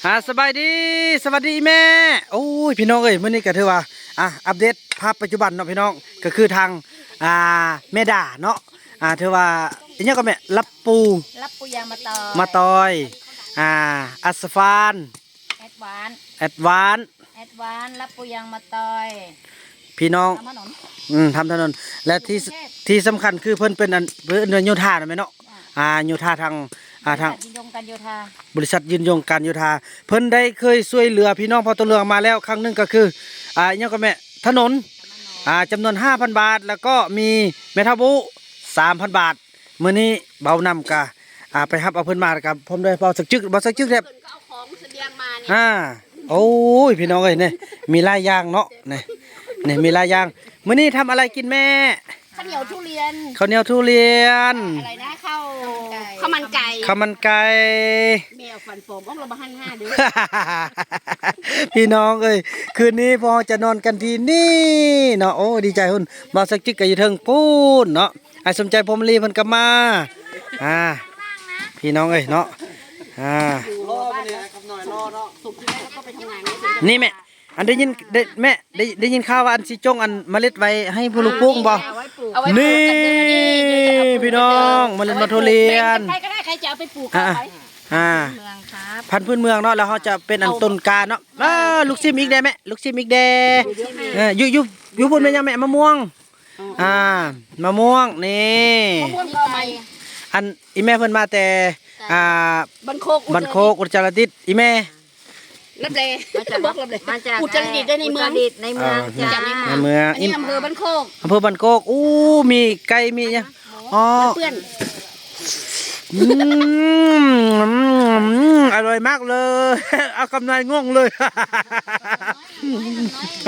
ອ່າ ສະບາຍດີ ສະຫວັດດີອີ່ແມ່. ໂອ້ຍ ພີ່ນ້ອງເອີຍ ມື້ນີ້ກໍຖືວ່າ ອ່າ ອັບເດດພາບປັດຈຸບັນເນາະພີ່ນ້ອງ ກໍຄືທາງ ອ່າ ແມ່ດາເນາະ ອ່າ ຖືວ່າອີ່ຫຍັງກໍແມ່ ລັບປູ ລັບປູຢາງມາຕອຍ ມາຕອຍ ອ່າ ອັດສະຟານ ແອດວານ ແອດວານ ແອດວານ ລັບປູຢາງມາຕອຍ ພີ່ນ້ອງ ທຳຖະໜົນ ອືມ ທຳຖະໜົນ ແລະທີ່ ທີ່ສຳຄັນຄືເພິ່ນເປັນອັນ ເພິ່ນເປັນໂຍທານະແມ່ເນາະ ອ່າ ໂຍທາທາງ ອ່າ ທາງ ບໍລິສັດຍືນຍົງການໂຍທາ ບໍລິສັດຍືນຍົງການໂຍທາ ເພິ່ນໄດ້ເຄີຍຊ່ວຍເຫຼືອພີ່ນ້ອງເຜົ່າຕົວເຫຼືອງມາແລ້ວຄັ້ງໜຶ່ງ ກໍຄື ອ່າ ອີ່ຫຍັງກໍແມ່ ຖະໜົນ ອ່າ ຈຳນວນຫ້າພັນບາດ ແລ້ວກໍມີແມ່ເຖົ້າບູສາມພັນບາດ. ມື້ນີ້ບ່າວນຳກະ ອ່າ ໄປຮັບເອົາເພິ່ນມາ ແລ້ວກະພ້ອມດ້ວຍບ່າວສັກຈຶກ ບ່າວສັກຈຶກແທ້ ເພິ່ນກໍເອົາຂອງສະບຽງມານີ້ ອ່າ ໂອ້ຍ ພີ່ນ້ອງເອີຍ ນີ້ມີຫຼາຍຢ່າງເນາະ ນີ້ ນີ້ມີຫຼາຍຢ່າງ. ມື້ນີ້ທຳອະໄລກິນແມ່? ເຂົ້າໜຽວທຸລຽນ ເຂົ້າໜຽວທຸລຽນ ອະໄລນະ ເຂົ້າ ເຂົ້າມັນໄກ່ ເຂົ້າມັນໄກ່. ແມ່ເອົາຟັນປອມອອກແລ້ວບໍ່ຫັນໜ້າເດີ້ ພີ່ນ້ອງເອີຍ ຄືນນີ້ພວກເຮົາຈະນອນກັນທີ່ນີ້ເນາະ. ໂອ້ ດີໃຈພຸ້ນ ບ່າວສັກຈຶກກໍຢູ່ເທິງພຸ້ນເນາະ ອ້າຍສົມໃຈ ພົມມະລີ ເພິ່ນກໍມາ ອ່າ ພີ່ນ້ອງເອີຍເນາະ ອ່າ ນີ້ແມ່ ອັນໄດ້ຍິນ ໄດ້ ແມ່ ໄດ້ ໄດ້ຍິນຂ່າວວ່າອັນຊິຈົ່ງອັນເມລັດໄວ້ໃຫ້ຜູ້ລູກປູກບໍ່? ເອົາໄວ້ ນີ້ ປູກກັນເດີ ນີ້ ພີ່ນ້ອງ ເມລັດໝາກທຸລຽນ ໃຜກໍໄດ້ ໃຜຈະເອົາໄປປູກ ອ່າ ກໍເອົາໄປ ອ່າ ເມືອງຄັບ ພັນພື້ນເມືອງເນາະ ແລ້ວເຮົາຈະເປັນອັນຕົ້ນກາເນາະ. ອ່າ ລູກຊິມອີກແດ່ແມ່ ລູກຊິມອີກແດ່ ເອີ ຢູ່ ຢູ່ ຢູ່ພຸ້ນແມ່ນຫຍັງແມ່? ມະມ່ວງ ອ່າ ມະມ່ວງ ນີ້ ມະມ່ວງກໍເອົາໃໝ່ ອັນ ອີ່ແມ່ເພິ່ນມາແຕ່ ອ່າ ບ້ານໂຄກ ບ້ານໂຄກ ອຸດຈາລະດິດ ອີ່ແມ່ ລັບແລ ມາຈາກ ບອກລັບແລ ມາຈາກ ອຸດຈາລະດິດ ໃນເມືອງ ອຸດຈາລະດິດ ໃນເມືອງ ອ່າ ເຈົ້າ ໃນເມືອງ ໃນເມືອງ ອັນນີ້ ອີ່ ອຳເພີບ້ານໂຄກ ອຳເພີບ້ານໂຄກ. ໂອ້ ມີໄກ່ມີຫຍັງ ອໍ ເພື່ອນ ອືມ ອືມ ອະຮ່ອຍມາກເລີຍ ເອົາຄຳນາຍງົງເລີຍ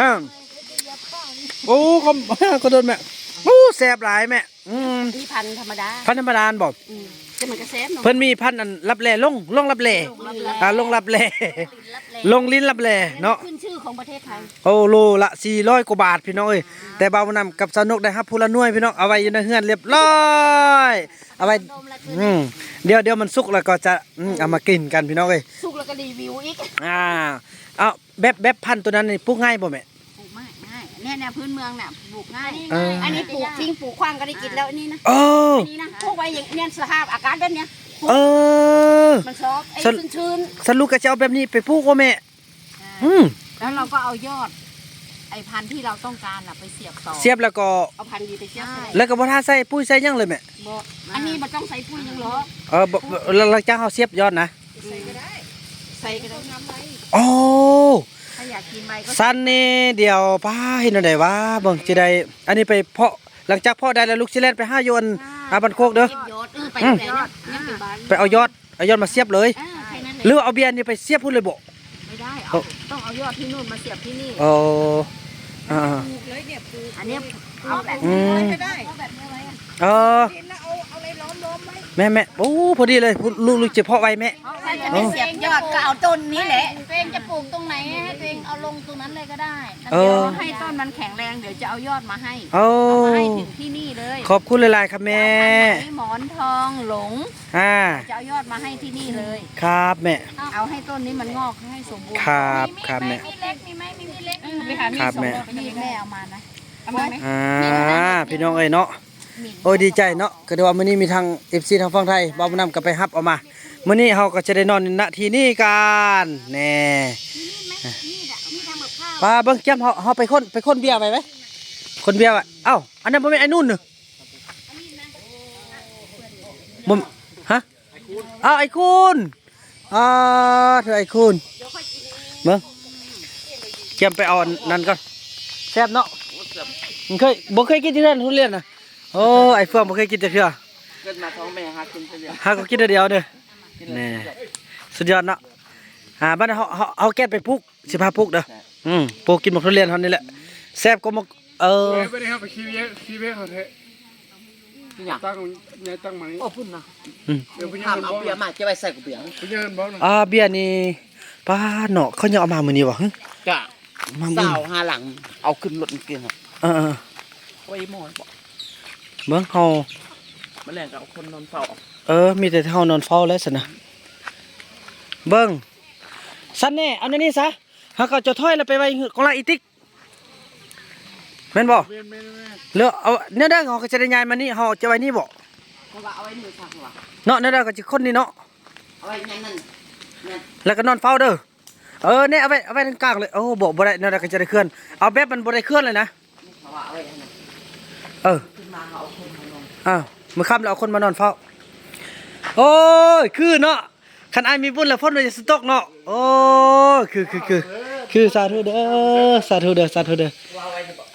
ອາ ໂອ້ ຂອ ຂໍໂທດແມ່ ໂອ້ ແຊບຫຼາຍແມ່. ອືມ ມີພັນທຳມະດາ ພັນທຳມະດາຫັ້ນບໍ່? ອືມ ແຕ່ມັນກໍແຊບເນາະ ເພິ່ນມີພັນອັນລັບແລ ຫຼົງ ຫຼົງລັບແລ ຫຼົງລັບແລ ອ່າ ຫຼົງລັບແລ ຫຼົງລິ້ນລັບແລເນາະ ຂຶ້ນຊື່ຂອງປະເທດໄທ. ໂອ້ ໂລລະສີ່ຮ້ອຍກວ່າບາດ ພີ່ນ້ອງເອີຍ ແຕ່ບ່າວນຳກັບສາວນົກໄດ້ຮັບຜູ້ລະໜ່ວຍ ພີ່ນ້ອງ ເອົາໄວ້ຢູ່ໃນເຮືອນລຽບລ້ອຍ ເອົາໄວ້ ອືມ ດຽວ ດຽວມັນສຸກແລ້ວກໍຈະ ອືມ ເອົາມາກິນກັນ ພີ່ນ້ອງເອີຍ ສຸກແລ້ວກໍຣີວິວອີກ ອ່າ ເອົາ ແບບ ແບບພັນໂຕນັ້ນນີ້ປູກງ່າຍບໍ່ແມ່? ປູກງ່າຍ ງ່າຍ ແນວ ແນວພື້ນເມືອງນະປູກງ່າຍ ເອີ ອັນນີ້ປູກຖິ້ມ ປູກຂວ້າງກໍໄດ້ກິນແລ້ວ ອັນນີ້ນະ ເອີ ອັນນີ້ນະ ປູກໄວ້ຢ່າງ ແມ່ນສະພາບອາກາດແບບເນີ້ຍ ເອີ ມັນຊອບ ໄອ້ ຊັ້ນ ຊື້ນໆ ສະຫຼຸບກໍຈະເອົາແບບນີ້ໄປປູກບໍ່ແມ່? ອ່າ ອືມ ແລ້ວເຮົາກໍເອົາຍອດ ໄອ້ພັນທີ່ເຮົາຕ້ອງການນະໄປສຽບຕໍ່ ສຽບແລ້ວກໍ ເອົາພັນດີໄປສຽບ ໃຊ່ ແລ້ວກໍບໍ່ຖ້າໃສ່ປຸ໋ຍໃສ່ຫຍັງເລີຍແມ່? ບໍ່ ອັນນີ້ບໍ່ຕ້ອງໃສ່ປຸ໋ຍຫຍັງຫຼອກ ເອີ ບໍ່ ຫຼັງຈາກເຮົາສຽບຍອດນະ ໃສ່ກໍໄດ້ ໃສ່ກໍໄດ້ ອໍ ຖ້າຢາກກິນໃບກໍ ຊັ້ນນີ້ດຽວ ປ້າ ເຮັດແນວໃດວະ ເບິ່ງຊິໄດ້ ອັນນີ້ໄປເພາະ ຫຼັງຈາກເພາະໄດ້ແລ້ວ ລູກຊິແລ່ນໄປຫາຢູ່ອັນ ອ່າ ບ້ານໂຄກເດີ ເກັບຍອດ ເອີ ໄປ ອືມ ແຕ່ຍອດ ຍັງເປັນບ້ານ ໄປເອົາຍອດ ເອົາຍອດມາສຽບເລີຍ ເອີ ແຄ່ນັ້ນແຫຼະ ຫຼືວ່າເອົາເບຍນີ້ໄປສຽບພຸ້ນເລີຍບໍ່? ໄມ່ໄດ້ ເອົາ ເອີ ຕ້ອງເອົາຍອດທີ່ໂນ່ນມາສຽບທີ່ນີ້ ອໍ ອ່າ ປູກເລີຍເນຍ ປູກ ອັນນີ້ເອົາແບບ ອືມ ເອົາແບບນີ້ໄວ້ ເອີ ດິນແລ້ວເອົາ ເອົາໄລລ້ອມໆໄວ້ ແມ່ ແມ່ ໂອ້ ພໍດີເລີຍ ລູກ ລູກຈະເພາະໄວ້ແມ່ ເພາະໄວ້ ຈະໄປສຽບຍອດກໍເອົາຕົ້ນນີ້ແຫຼະ ຕົວເອງຈະປູກຕົງໄຫນໃຫ້ຕົວເອງເອົາລົງຕົງນັ້ນເລີຍກໍໄດ້ ເອີ ດຽວໃຫ້ຕົ້ນມັນແຂງແຮງ ດຽວຈະເອົາຍອດມາໃຫ້ ເອົາ ເອົາມາໃຫ້ເຖິງທີ່ນີ້ເລີຍ ຂອບຄຸນຫຼາຍໆ ຄັບແມ່ ໝອນທອງ ຫຼົງ ອ່າ ຈະເອົາຍອດມາໃຫ້ທີ່ນີ້ເລີຍ ຄັບແມ່ ເອົາໃຫ້ຕົ້ນນີ້ມັນງອກໃຫ້ສົມບູນ ຄັບ ຄັບແມ່ ມີເຫຼັກມີໄມ້ ມີເຫຼັກ ເອີ ໄປຫາມີດ ຄັບແມ່ ສອງດອກ ມີດແມ່ເອົາມານະ ເອົາມາໄໝ? ອ່າ ພີ່ນ້ອງເອີຍເນາະ ໂອ້ຍ ດີໃຈເນາະ ກໍຖືວ່າມື້ນີ້ມີທັງເອັຟຊີທາງຝັ່ງໄທ ບ່າວບຸນນຳກໍໄປຮັບເອົາມາ ມື້ນີ້ເຮົາກໍຈະໄດ້ນອນ ນະ ທີ່ນີ້ກັນແນ່ ມີດໄໝ? ມີດອະ ມີດທຳກັບຂ້າວ ປ້າ ເບິ່ງ ກຽມ ເຮົາ ເຮົາໄປຄົ້ນ ໄປຄົ້ນເບຍໄວ້ໄໝ? ຄົ້ນເບຍໄວ້ ເອົ້າ ອັນນັ້ນບໍ່ແມ່ນໄອ້ນູນເນາະ? ບໍ່ ຮະ? ອ້າວ ໄອ້ຄູນ ອ່າ ເທື່ອໄອ້ຄູນ ເບິ່ງ ກຽມໄປເອົາອັນນັ້ນກ່ອນ ແຊບເນາະ ເຄີຍ ບໍ່ເຄີຍກິນຈັກເທື່ອທຸລຽນນະ ໂອ້ ໄອ້ເຟືອງບໍ່ເຄີຍກິນຈັກເທື່ອ ເກີດມາທ້ອງແມ່ຫາກິນເທື່ອດຽວ ຫາກໍກິນເທື່ອດຽວເດີ ນີ້ ສຸດຍອດເນາະ ອ່າ ບັດເຮົາ ເຮົາ ເຮົາແກ່ນໄປປູກ ຊິພາປູກເດີ ອືມ ປູກກິນໝາກທຸລຽນເຮົານີ້ແຫຼະ ແຊບກວ່າໝາກ ເອີ ແມ່ບໍ່ໄດ້ເອົາໄປຂີ້ເວ ຂີ້ເວເຂົາແທ້ ອີຫຍັງ? ຕັ້ງ ໃຫຍ່ຕັ້ງມານີ້ ໂອ້ ພຸ້ນນະ ອືມ ເອີ ເພິ່ນຍັງ ເອົາເບຍມາ ຈະໄວ້ໃສ່ກັບເບຍ ເພິ່ນຍັງເຫັນບໍ່ນະ? ອ່າ ເບຍນີ້ ປ້າເນາະ ເຂົາຍັງເອົາມາມື້ນີ້ບໍ່? ກະ ມາມື້ ຊາວຫ້າຫຼັງ ເອົາຂຶ້ນລົດກິນ ເອີໆ ໂອ້ຍ ໝໍນບໍ່ ເບິ່ງເຮົາ ມື້ແລງກໍເອົາຄົນນອນເຝົ້າ ເອີ ມີແຕ່ເຮົານອນເຝົ້າແລ້ວຊັ້ນນະ ເບິ່ງ ຊັ້ນແນ່ ເອົາແນວນີ້ຊະ ເຮົາກໍເອົາເຈົ້າຖອຍແລ້ວໄປໄວ້ກອງລາງອີກຕິກ ແມ່ນບໍ່? ແມ່ນໆໆ ແລ້ວເອົາແນວໃດ ເຮົາກໍຈະໄດ້ຍ້າຍມານີ້ ເຮົາຈະໄວ້ນີ້ບໍ່? ເພາະວ່າເອົາໄວ້ນີ້ຊະ ເພາະວ່າ ເນາະ ແນວໃດກໍຈະຄົນນີ້ເນາະ ເອົາໄວ້ແມ່ນນັ້ນ ແມ່ນ ແລ້ວກໍນອນເຝົ້າເດີ. ເອີ ແນ່ ເອົາໄວ້ ເອົາໄວ້ກາງໆເລີຍ. ໂອ້ ບໍ່ ບໍ່ໄດ້ ແນວໃດກໍຈະໄດ້ເຄື່ອນ ເອົາແບບມັນບໍ່ໄດ້ເຄື່ອນເລີຍນະ. ເພາະວ່າເອົາໄວ້ຫັ້ນນະ ເອີ ຂຶ້ນມາເຮົາເອົາຄົນມານອນ ອ້າວ ມື້ຄ່ຳແລ້ວເອົາຄົນມານອນເຝົ້າ. ໂອ້ຍ ຄືເນາະ ຄັນອ້າຍມີບຸນແລ້ວຝົນມັນຈະຊິຕົກເນາະ. ໂອ້ຍ ຄື ຄື ຄື ຄື ສາທຸເດີ ສາທຸເດີ ສາທຸເດີ.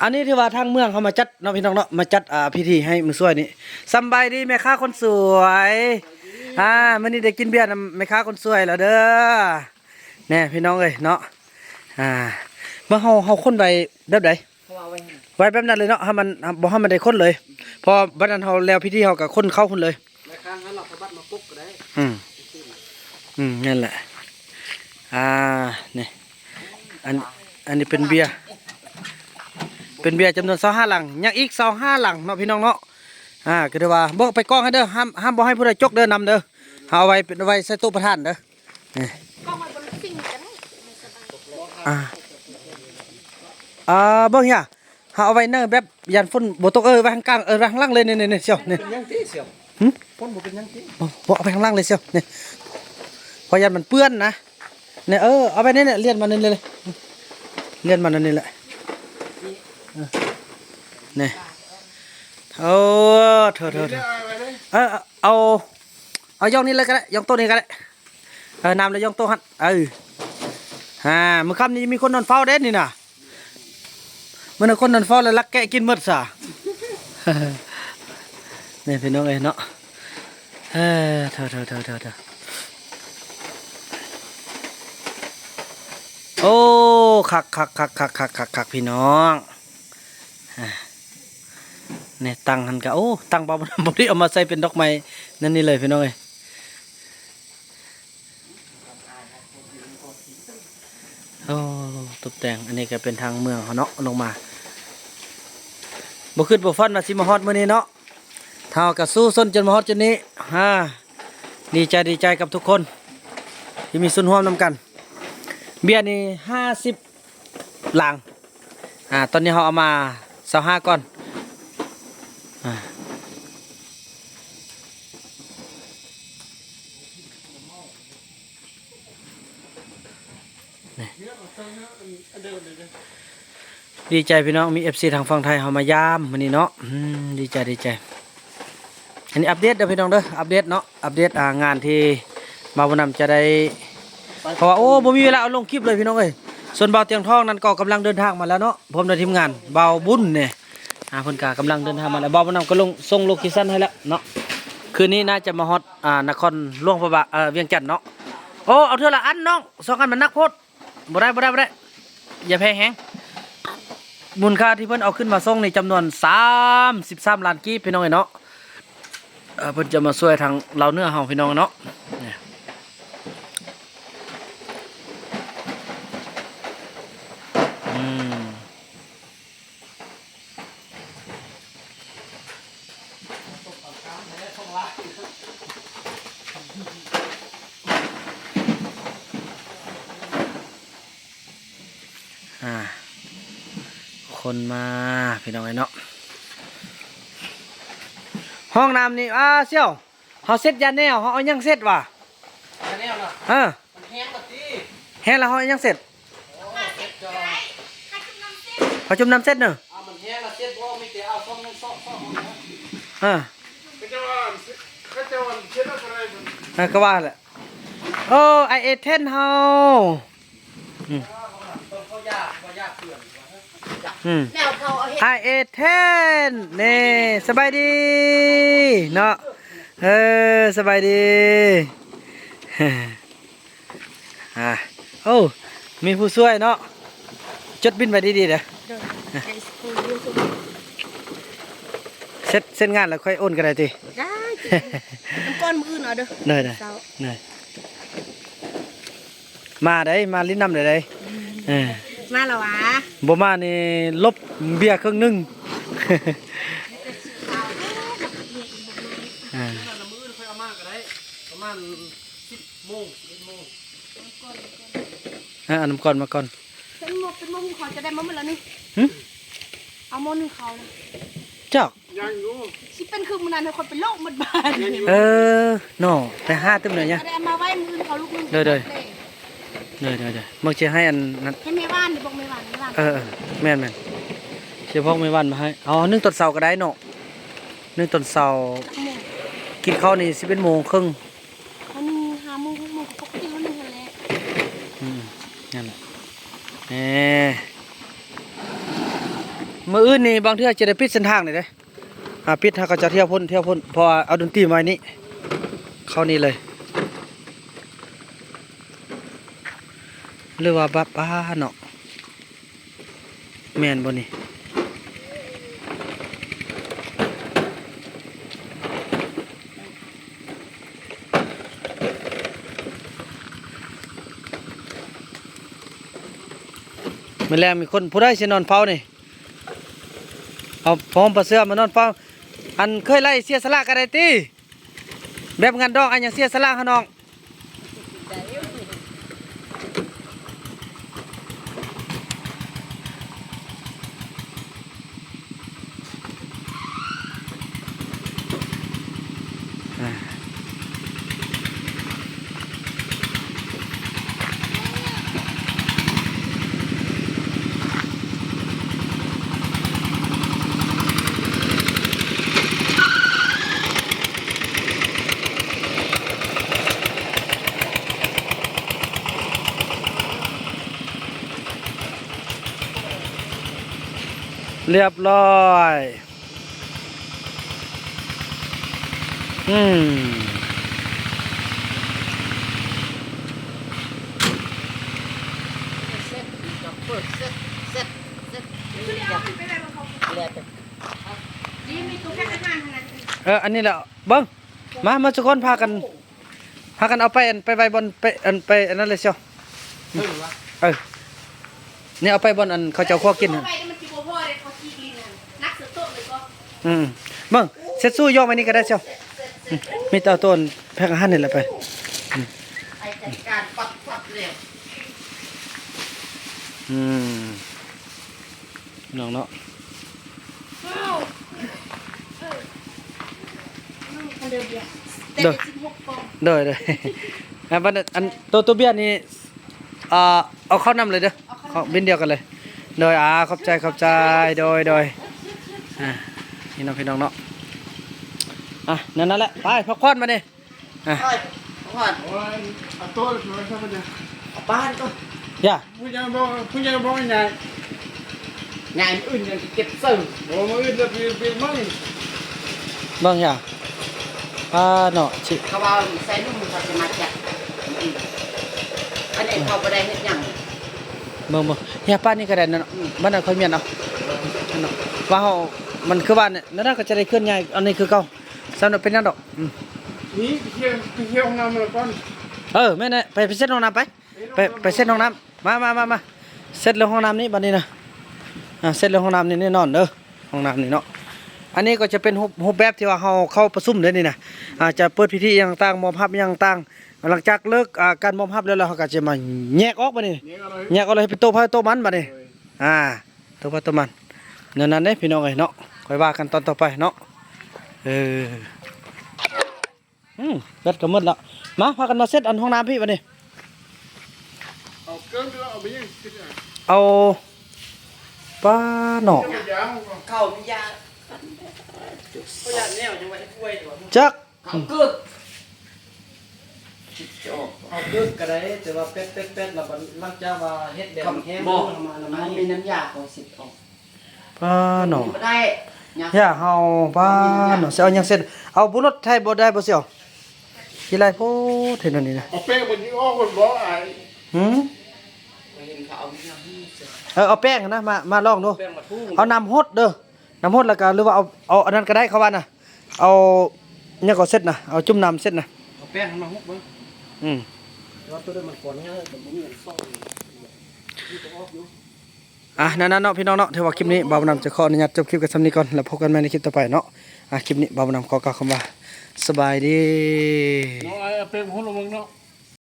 ອັນນີ້ຖືວ່າທາງເມືອງເຮົາມາຈັດເນາະ ພີ່ນ້ອງເນາະ ມາຈັດ ອ່າ ພິທີໃຫ້ມື້ຊ່ວຍນີ້. ສຳບາຍດີແມ່ຄ້າຄົນສວຍ ອ່າ ມື້ນີ້ໄດ້ກິນເບຍນຳແມ່ຄ້າຄົນສວຍແລ້ວເດີ. ແນ່ ພີ່ນ້ອງເອີຍເນາະ ອ່າ ເມື່ອເຮົາ ເຮົາຄົນໄວ້ແບບໃດ? ເພາະວ່າໄວ້ ໄວ້ແບບນັ້ນເລີຍເນາະ ໃຫ້ມັນ ບໍ່ໃຫ້ມັນໄດ້ຄົນເລີຍ ເພາະບັດນັ້ນເຮົາແລ້ວພິທີ ເຮົາກໍຄົນເຂົ້າພຸ້ນເລີຍ. ແລ້ວຂ້າງຫັ້ນເຮົາກໍບັດມາປົກກໍໄດ້. ອືມ ອືມ ນັ້ນແຫຼະ. ອ່າ ນີ້ ອັນ ອັນນີ້ເປັນເບຍ ເປັນເບຍຈຳນວນຊາວຫ້າຫຼັງ ຍັງອີກຊາວຫ້າຫຼັງເນາະ ພີ່ນ້ອງເນາະ. ອ່າ ກໍຖືວ່າ ບໍ່ ໄປກອງໃຫ້ເດີ ຫ້າມ ຫ້າມບໍ່ໃຫ້ຜູ້ໃດຈົກເດີ ນຳເດີ ເຮົາເອົາໄວ້ ເປັນ ເອົາໄວ້ໃສ່ໂຕະປະທານເດີ. ນີ້ ກອງໄວ້ບົນສິ່ງກໍໄດ້ ອ່າ ອ່າ ເບິ່ງຫຍັງ ເຮົາເອົາໄວ້ໃນແບບຢ້ານຝົນບໍ່ຕົກ. ເອີ ໄວ້ຂ້າງກາງ ເອີ ໄວ້ຂ້າງຫຼັງເລີຍ ນີ້ໆໆ ສ່ຽວ ນີ້ ເປັນຫຍັງຕິ ສ່ຽວ? ຫຶ? ຝົນບໍ່ເປັນຫຍັງຕິ? ບໍ່ ບໍ່ ເອົາໄວ້ຂ້າງຫຼັງເລີຍ ສ່ຽວ ນີ້ ເພາະຢ້ານມັນເປື້ອນນະ. ນີ້ ເອີ ເອົາໄວ້ນີ້ແຫຼະ ລຽນມານີ້ເລີຍ ລຽນມານີ້ແຫຼະ. ເອີ ນີ້ ໂອ້ ເທີໆໆ ເອີ ເອົາ ເອົາຢ່ອງນີ້ເລີຍກໍໄດ້ ຢ່ອງໂຕະນີ້ກໍໄດ້. ເອີ ນຳແລ້ວຍ່ອງໂຕະຫັ້ນ ເອີ ອ່າ ມື້ຄ່ຳນີ້ມີຄົນນອນເຝົ້າເດ້ນີ້ນະ ມື້ນັ້ນຄົນນອນເຝົ້າແລ້ວລັກແກະກິນໝົດຊະ. ນີ້ພີ່ນ້ອງເອີຍເນາະ ເອີ ເທີໆໆໆ ໂອ້ ຄັກໆໆໆໆ ພີ່ນ້ອງ. ອ່າ ນີ້ຕັ້ງຫັ້ນກະ ໂອ້ ຕັ້ງບໍ່ ບໍ່ໄດ້ເອົາມາໃສ່ເປັນດອກໄມ້ນັ້ນນີ້ເລີຍ ພີ່ນ້ອງເອີຍ. ໂອ້ ຕົບແຕ່ງ ອັນນີ້ກໍເປັນທາງເມືອງເຮົາເນາະ ລົງມາ ບໍ່ຄິດບໍ່ຝັນວ່າຊິມາຮອດມື້ນີ້ເນາະ. ເຮົາກໍສູ້ຊົນຈົນມາຮອດຈຸດນີ້ ອ່າ ດີໃຈ ດີໃຈກັບທຸກຄົນທີ່ມີສ່ວນຮ່ວມນຳກັນ. ເບຍນີ້ຫ້າສິບຫຼັງ ອ່າ ຕອນນີ້ເຮົາເອົາມາຊາວຫ້າກ່ອນ ອ່າ ນີ້ ດີໃຈພີ່ນ້ອງ ມີເອັຟຊີທາງຝັ່ງໄທເຮົາມາຢາມມື້ນີ້ເນາະ ອືມ ດີໃຈ ດີໃຈ. ອັນນີ້ອັບເດດເດີພີ່ນ້ອງເດີ ອັບເດດເນາະ ອັບເດດ ອ່າ ງານທີ່ບ່າວບຸນນຳຈະໄດ້ ເພາະວ່າ ໂອ້ ບໍ່ມີເວລາເອົາລົງຄລິບເລີຍພີ່ນ້ອງເອີຍ. ສ່ວນບ່າວຕຽງທອງນັ້ນກໍກຳລັງເດີນທາງມາແລ້ວເນາະ ພ້ອມດ້ວຍທີມງານ ບ່າວບຸນນີ້ ອ່າ ເພິ່ນກໍກຳລັງເດີນທາງມາແລ້ວ ບ່າວບຸນນຳກໍລົງ ສົ່ງໂລເຄຊັນໃຫ້ແລ້ວເນາະ. ຄືນນີ້ໜ້າຈະມາຮອດ ອ່າ ນະຄອນຫຼວງພະບາງ ເອີ ວຽງຈັນເນາະ. ໂອ້ ເອົາເທື່ອລະອັນນ້ອງ ສອງອັນມັນໜັກໂພດ. ບໍ່ໄດ້ ບໍ່ໄດ້ ບໍ່ໄດ້ ຢ່າແພງແຮງ. ມູນຄ່າທີ່ເພິ່ນເອົາຂຶ້ນມາສົ່ງນີ້ຈຳນວນສາມສິບສາມລ້ານກີບ ພີ່ນ້ອງເອີຍເນາະ. ເອີ ເພິ່ນຈະມາຊ່ວຍທາງລາວເໜືອເຮົາ ພີ່ນ້ອງເນາະ ນີ້ ອືມ. ອ່າ ຄົນມາ ພີ່ນ້ອງເອີຍເນາະ. ຫ້ອງນ້ຳນີ້ ອ່າ ສ່ຽວ ເຮົາເຊັດຢາແນວ ເຮົາເອົາຫຍັງເຊັດຫວາ? ຢາແນວນະ? ເອີ ມັນແຫ້ງລະຕິ? ແຫ້ງລະເຮົາເອົາຫຍັງເຊັດ? ໂອ້ ເຊັດຈະ ເຮົາຈຸ່ມນ້ຳເຊັດເນີ. ເອົາ ມັນແຫ້ງລະເຊັດບໍ່ ມີແຕ່ເອົາຊ່ອງໜຶ່ງຊອກໆ ເອົານະ. ເອີ ເຂົາເຈົ້າວ່າ ເຂົາເຈົ້າວ່າເຊັດລະກໍໄດ້. ເອີ ກໍວ່າແຫຼະ. ໂອ້ ໄອເອເທນເຮົາ ອືມ ອືມ ໄອເອເທນ ນີ້ ສະບາຍດີເນາະ. ເອີ ສະບາຍດີ. ອ່າ ໂອ້ ມີຜູ້ຊ່ວຍເນາະ. ຈົດບິນໄວ້ດີໆເດີ. ໂດຍ ເຊັດ ເຊັດງານແລ້ວຄ່ອຍໂອນກໍໄດ້ຕິ? ໄດ້ ມັນກ່ອນມື້ອື່ນເອົາເດີ. ໂດຍໆ ເຊົ້າ ໂດຍ. ມາໄດ໋ ມາຫຼິ້ນນຳໄດ້ໄດ໋. ອືມ ເອີ ມາລະຫວາ? ບໍ່ມານີ້ລົບເບຍເຄິ່ງໜຶ່ງ. ອ່າ ມື້ອື່ນຄ່ອຍເອົາມາກໍໄດ້ ປະມານສິບໂມງ ສິບເອັດໂມງ. ເອົານ້ຳກ່ອນມາກ່ອນ. ເປັນໝໍ້ ເປັນໝໍ້ຫຸງເຂົ້າຈະໄດ້ມາໝົດແລ້ວນີ້. ຫຶ? ເອົາໝໍ້ໜຶ້ງເຂົ້ານະ. ຈັກ ຍັງຢູ່ ຊິເປັນຄືມື້ນັ້ນ ຂ້ອຍໄປໂລະໝົດບ້ານ. ຍັງຢູ່. ເອີ ເນາະ ໄປຫາຕື່ມເລີຍຍະ ຈະໄດ້ເອົາມາໄວ້ມື້ອື່ນເຂົາລູກໜຶ່ງ. ໂດຍໆ ເດ້ ໂດຍໆໆ ເບິ່ງຊິໃຫ້ອັນນັ້ນ ໃຫ້ແມ່ບ້ານ ບອກແມ່ບ້ານ ແມ່ບ້ານ. ເອີໆ ແມ່ນໆ ຊິບອກແມ່ບ້ານມາໃຫ້. ເອົາ ໜຶ້ງຕອນເຊົ້າກໍໄດ້ເນາະ ໜຶ້ງຕອນເຊົ້າ. ຈັກໂມງ? ກິນເຂົ້ານີ້ສິບເອັດໂມງເຄິ່ງ. ເຮົາໜຶ້ງຫ້າໂມງ ຫົກໂມງ ກໍປົກກະຕິເຮົາໜຶ້ງຫັ້ນແຫຼະ. ອືມ ນັ້ນແຫຼະ. ເອີ ມື້ອື່ນນີ້ບາງເທື່ອຈະໄດ້ປິດເສັ້ນທາງນີ້ເດ້. ອ່າ ປິດ ເຮົາກໍຈະທ່ຽວພຸ້ນ ທ່ຽວພຸ້ນ ເພາະວ່າເອົາດົນຕີມາໄວ້ນີ້ ເຂົ້ານີ້ເລີຍ ຫຼືວ່າບັບ ອ່າ ເນາະ ແມ່ນບໍ່ນີ້? ມື້ແລງມີຄົນ ຜູ້ໃດຊິນອນເຝົ້ານີ້? ເອົາຜ້າຫົ່ມຜ້າເສື່ອມານອນເຝົ້າ. ອັນເຄີຍໄລ່ເສຍສະຫຼະກໍໄດ້ຕິ? ແບບງານດອງອັນຫຍັງເສຍສະຫຼະຫານ້ອງ? ອ່າ ຮຽບຮ້ອຍ. ອືມ ເອີ ອັນນີ້ແຫຼະ ເບິ່ງ ມາ ມາ ທຸກຄົນພາກັນ ພາກັນເອົາໄປ ອັນ ໄປໄວ້ບ່ອນ ໄປ ອັນ ໄປອັນນັ້ນເລີຍຊຽວ. ເອີ ນີ້ເອົາໄປບ່ອນ ອັນ ເຂົາເຈົ້າຄົວກິນຫັ້ນ. ອືມ ເບິ່ງ ເຊັດຊູ່ຢອງໄວ້ນີ້ກໍໄດ້ຊຽວ. ອືມ ມີແຕ່ເອົາໂຕແພັກອາຫານນີ້ແຫຼະໄປ. ອືມ ອືມ ນ້ອງເນາະ. ໂດຍ ໂດຍ ໂດຍ ອ່າ ບັດ ອັນ ໂຕ ໂຕເບຍນີ້ ອ່າ ເອົາເຂົ້ານຳເລີຍເດີ ເຂົ້າບິນດຽວກັນເລີຍ. ໂດຍ ອ່າ ຂອບໃຈ ຂອບໃຈ. ໂດຍ ໂດຍ ອ່າ ນີ້ເນາະ ພີ່ນ້ອງເນາະ. ອ່າ ນັ້ນ ນັ້ນແຫຼະ ໄປພັກຜ່ອນບັດນີ້. ອ່ະ ໂອ້ຍ ໂອ້ຍ ເອົາໂຕະ ເອົາປານກ່ອນ. ຢ່າ ຜູ້ໃຫຍ່ບອກ ຜູ້ໃຫຍ່ບອກໃຫ້ຍ້າຍ ຍ້າຍມື້ອື່ນຍັງເກັບເສີ. ໂອ້ ມື້ອື່ນຈະໄປ ໄປໃໝ່. ເບິ່ງຢ່າ ອ່າ ເນາະ ຊິ ເຂົາວ່າໃສ່ໜຸ່ມເຂົາຈະມາຈັດ. ອັນນີ້ເຂົາບໍ່ໄດ້ເຮັດຫຍັງ. ເບິ່ງ ເບິ່ງ ຢ່າປານນີ້ກໍໄດ້ເນາະ. ອືມ ບັດນັ້ນຄ່ອຍມ້ຽນເອົາເນາະ ວ່າເຮົາ ມັນຄືວ່າແນວນັ້ນກໍຈະໄດ້ເຄື່ອນຍ້າຍ ອັນນີ້ຄືເກົ່າ. ຊັ້ນບໍ່ເປັນຫຍັງດອກ. ອືມ ນີ້ໄປເຮັດ ໄປເຮັດຫ້ອງນ້ຳມາກ່ອນ. ເອີ ແມ່ນແຫຼະ ໄປ ໄປເຊັດຫ້ອງນ້ຳໄປ. ໄປ ໄປເຊັດຫ້ອງນ້ຳ. ມາ ມາ ມາ ມາ ເຊັດເລື່ອງຫ້ອງນ້ຳນີ້ບັດນີ້ນະ. ອ່າ ເຊັດເລື່ອງຫ້ອງນ້ຳນີ້ແນ່ນອນເດີ ຫ້ອງນ້ຳນີ້ເນາະ. ອັນນີ້ກໍຈະເປັນຮູບ ຮູບແບບທີ່ວ່າເຮົາເຂົ້າປະຊຸມເດ້ນີ້ນະ. ອ່າ ຈະເປີດພິທີຫຍັງຕ່າງ ມອບຮັບຫຍັງຕ່າງ. ຫຼັງຈາກເລີກ ອ່າ ການມອບຮັບແລ້ວ ແລ້ວເຮົາກໍຈະມາແຍກອອກບັດນີ້. ແຍກເອົາເລີຍ ແຍກເອົາເລີຍ ໃຫ້ເປັນໂຕໃຜໂຕມັນບັດນີ້. ໂດຍ ອ່າ ໂຕໃຜໂຕມັນ ແນວນັ້ນເດ້ພີ່ນ້ອງເອີຍເນາະ. ຄ່ອຍວ່າກັນຕອນຕໍ່ໄປເນາະ. ເອີ ອືມ ແບັດກໍໝົດແລ້ວ. ມາ ພາກັນມາເຊັດອັນຫ້ອງນ້ຳພີ້ບັດນີ້. ເອົາເກີບ ເອົາໄປຍັງ ເອົາ ປ້າເນາະ ເຂົ້າມີຢາ ບໍ່ຢາກແນວ ຍັງວ່າເຮັດອວຍຢູ່. ຈັກ ເອົາເກີບ ເອົາເກີບກໍໄດ້ ແຕ່ວ່າແປັດໆໆ ແລ້ວບັດຫຼັງຈາກວ່າເຮັດແບບແຫ້ງ ບໍ່ ເອົາມາ ເອົາມາ ມັນມີນ້ຳຢາກໍຊິອອກ. ປ້າເນາະ ບໍ່ໄດ້ ຢ່າເຮົາ ປ້າເນາະ ຊິເອົາຫຍັງເຊັດ? ເອົາບຸລົດໄທບໍ່ໄດ້ບໍ່ຊິເອົາ? ຂີ້ໄລ່ໂພດເຮັດແນວນີ້ນະ. ເອົາແປ້ງມັນຊິອອກບໍ່ອ້າຍ? ຫື? ເອີ ເອົາແປ້ງຫັ້ນນະ ມາ ມາລອງດູ. ເອົານ້ຳຫົດເດີ ນ້ຳຫົດ ແລ້ວກະ ຫຼືວ່າເອົາ ເອົາອັນນັ້ນກໍໄດ້ ເຂົາວ່ານະ. ເອົາຫຍັງກໍເຊັດນະ ເອົາຈຸ່ມນ້ຳເຊັດນະ ເອົາແປ້ງມາຫົກເບິ່ງ. ອືມ ແຕ່ວ່າໂຕໃດມັນກ່ອນຍາກ ມັນບໍ່ມີອັນຊອກ ມັນກໍອອກຢູ່. ອ່ະ ນັ້ນໆ ເນາະ ພີ່ນ້ອງເນາະ ຖືວ່າຄລິບນີ້ບ່າວບຸນນຳຈະຂໍອະນຸຍາດຈົບຄລິບກັນສ່ຳນີ້ກ່ອນ ແລ້ວພົບກັນໃໝ່ໃນຄລິບຕໍ່ໄປເນາະ. ອ່ະ ຄລິບນີ້ບ່າວບຸນນຳຂໍກ່າວຄຳວ່າ ສະບາຍດີ. ນ້ອງອ້າຍເອົາແປ້ງມາຫົດລະເບິ່ງເນາະ.